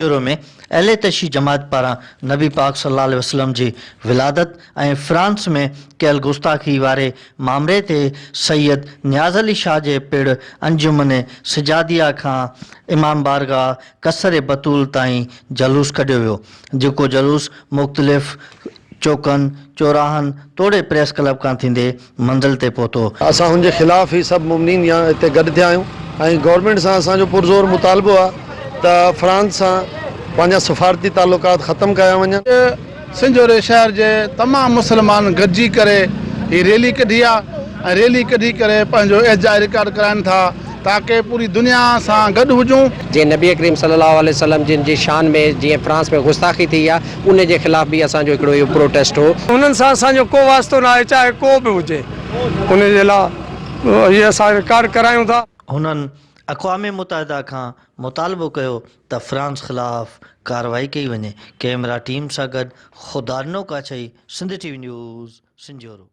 شروع ۾ اهل تشيع جماعت پاران نبي پاڪ صلي الله عليه وسلم جي ولادت ۽ فرانس ۾ ڪيل گستاخي واري مامري تي سيد نياز علي شاهه جي پڙ انجمن سجاديه کان امام بارگاهه قصر بتول تائين جلوس ڪڍيو ويو جيڪو جلوس مختلف چوڪن، چوراهن توڙي پريس ڪلب کان ٿيندي منزل تي پهتو. اسان هن جي خلاف هي سڀ مؤمنين يا هتي گڏ ٿيا آهيون ۽ گورنمينٽ سان اسان جو پرزور مطالبو آهي ته فرانس سان پنهنجا سفارتي تعلقات ختم ڪيا وڃن. سنجهوري شهر جي تمام مسلمانن گڏجي ڪري هي ريلي ڪڍي آ ۽ ريلي ڪڍي ڪري پنهنجو احتجاج رڪارڊ ڪرائن ٿا تاڪه پوري دنيا سان گڏ هجون. جيئن نبي ڪريم صلي الله عليه وسلم جن جي شان ۾ جيئن فرانس ۾ گستاخي ٿي آ ان جي خلاف به اسان جو هڪڙو اهو پروٽيسٽ هو. انهن سان اسان جو ڪو واسطو نه آهي چاهي ڪو به هجي ان جي لاء هي اسان رڪارڊ ڪرايون ٿا. هنن اقوام متحده کان مطالبو ڪيو ته فرانس خلاف ڪارروائي ڪئي وڃي. ڪئميرا ٽيم سان گڏ Khuda Dino Kachhi, Sindh T V news, Sanjhoro.